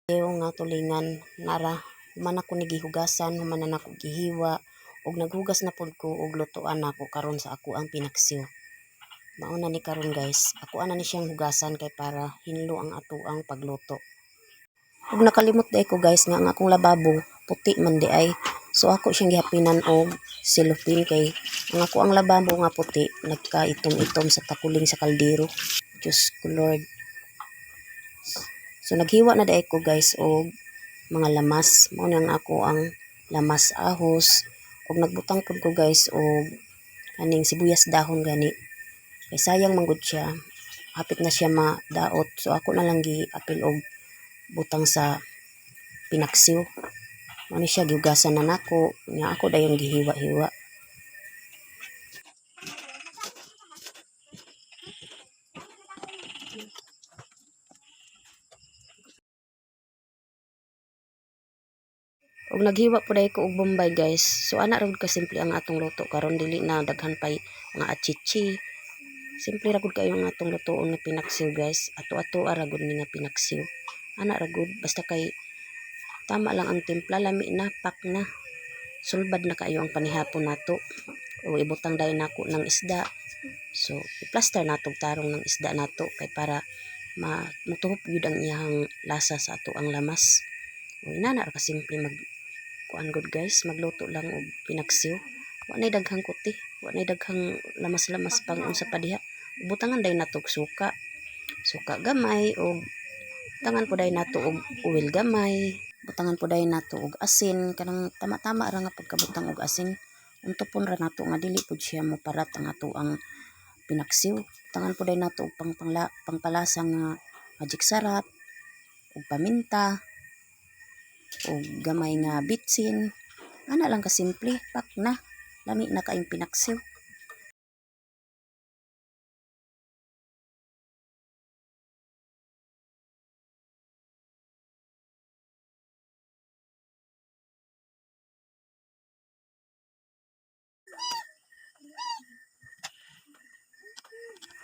Nga tulingan nara human ako ni gihugasan, human na nako gihiwa ug naghugas na pud ko og lutuan nako karon sa ako ang pinaksiw. Mao na ni karon, guys. Ako ana ni siyang hugasan kay para hinlo ang atoang pagluto. Ug nakalimot diay ko, guys, nga ang akong lababo puti man diay. So ako siyang gihapinan og cellophane kay ang ako ang lababo nga puti nagkaitom-itom sa takuling sa kaldero. Diyos ko Lord. So naghiwa na diay ko, guys, og mga lamas. Mao na ang ako ang lamas ahos ug nagbutang pud ko, guys, og kaning sibuyas dahon gani. Kay sayang man gud siya. Hapit na siya madaot. So ako na lang giapil og butang sa pinaksiw. Mao ni siya gihugasan na nako. Nya ako dayon gihiwa-hiwa. Ug naghiwa pud ko og bombay, guys. So ana ra gud ka simple ang atong luto karon, dili na daghan pay mga achichi. Simple ra gud kayo ang atong lutoon nga pinaksiw, guys. Ato-ato ra gud ni nga pinaksiw. Ana ra gud, basta kay tama lang ang timpla, lami na, pak na. Sulbad na kaayo ang panihapon nato. O ibutang dayon nako ng isda. So i-plaster nato og tarong ng isda nato kay para ma mutuhop gyud ang iyahang lasa sa ato ang lamas. O inana ra ka simple mag kuan gud, guys, magluto lang og pinaksiw. Wa nay daghang kuti, wa nay daghang lamas-lamas pang unsa pa diha. Butangan dayon nato og suka. Suka gamay og butangan po dayon nato og oil gamay. Butangan po dayon nato og asin, kanang tama-tama ra nga pagkabutang og asin. Untupon ra nato nga dili pud siya moparat ang ato ang pinaksiw. Butangan po dayon nato og pangpalasa nga Magic Sarap ug paminta ug gamay nga bitsin. Ana lang kasimple, pak na. Lami na kaayong pinaksiw.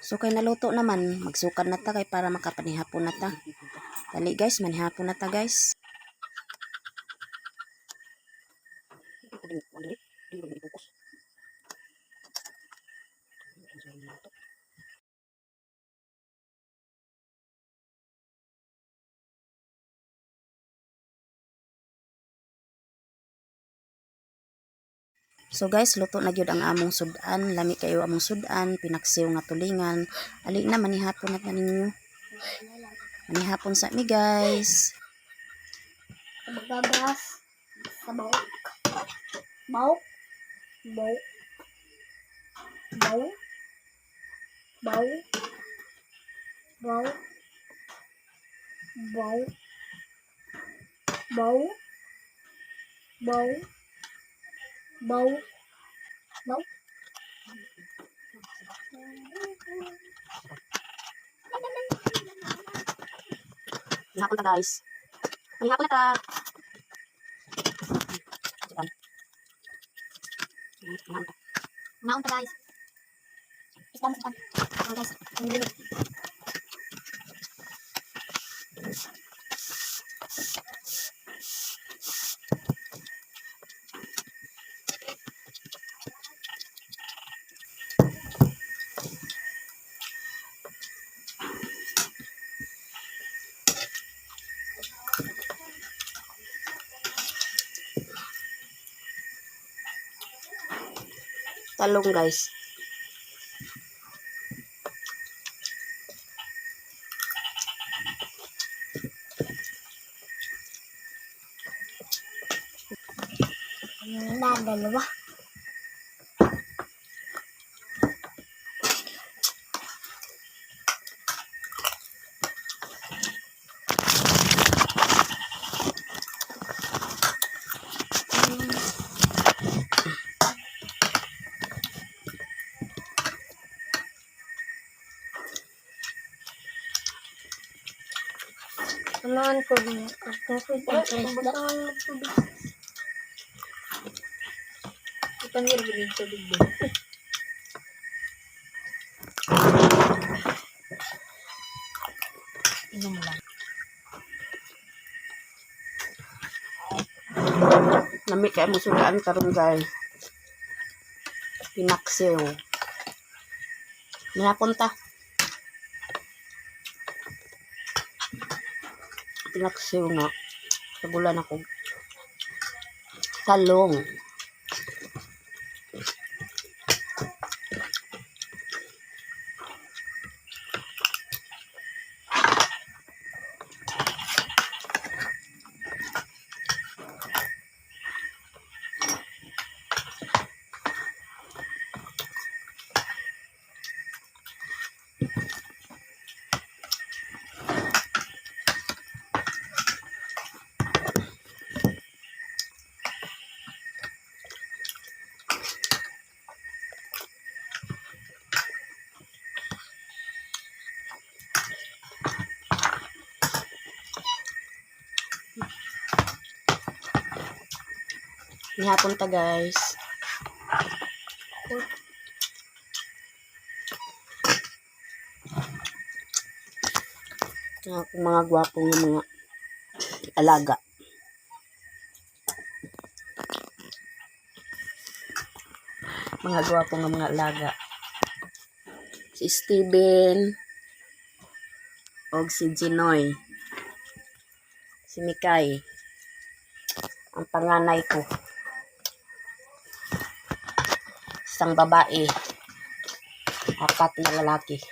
So kay naluto naman, magsukad na ta kay para makapanihapon na ta. Dali, guys, manihapon na ta, guys. So guys, luto na gyud ang among sudan. Lami kayo among sudan, pinaksiw nga tulingan. Ali na, manihapon na ta ninyo. Manihapon sa mi, guys. Magagas sa bawk. Bawk. Bawk. Baw. Baw. Baw. Baw. Baw. Baw. Baw. Baw. Manihapon ta, guys. Manihapon na ta. Sudan. Maon ta, guys. Isda mo sudan. Oh, guys. Ang gulo. Talong, guys. Na, dalawa. Samahan ko din ako ang isda. Ipanir gid tubig ba? Inom lang. Lami kay mo sudan karon, guys. Pinaksiw. Nihapon ta. Pinaksiw nga. Sagulan ako. Talong. Nihapon ta, guys. Ang akong mga gwapo nga mga alaga. Mga gwapo nga mga alaga. Si Steven og si Ginoy. Si Mikay. Ang panganay ko. Isang babae. Apat na lalaki.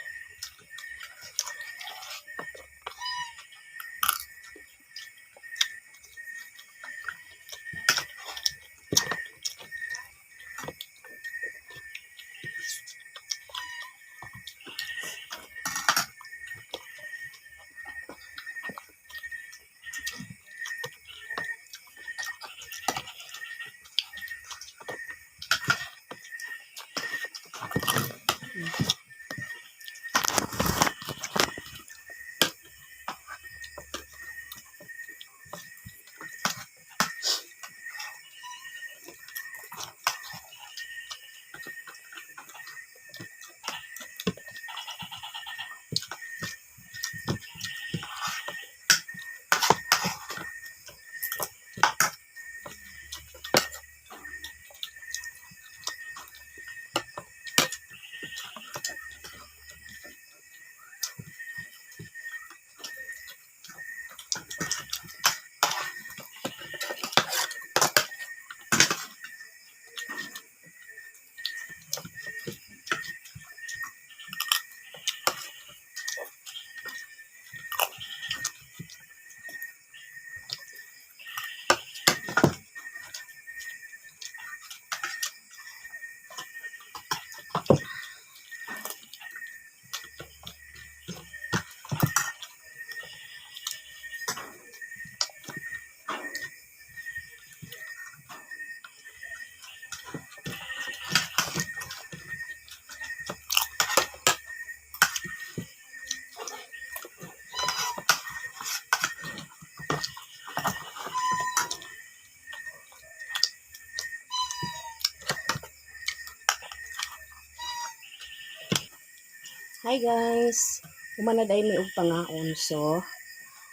Hi, guys! Human na diay mi og pangaon, so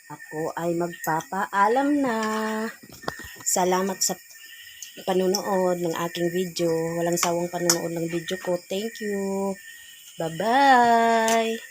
ako ay magpapaalam na. Salamat sa panonood ng aking video. Walang sawang panonood ng video ko. Thank you. Bye-bye!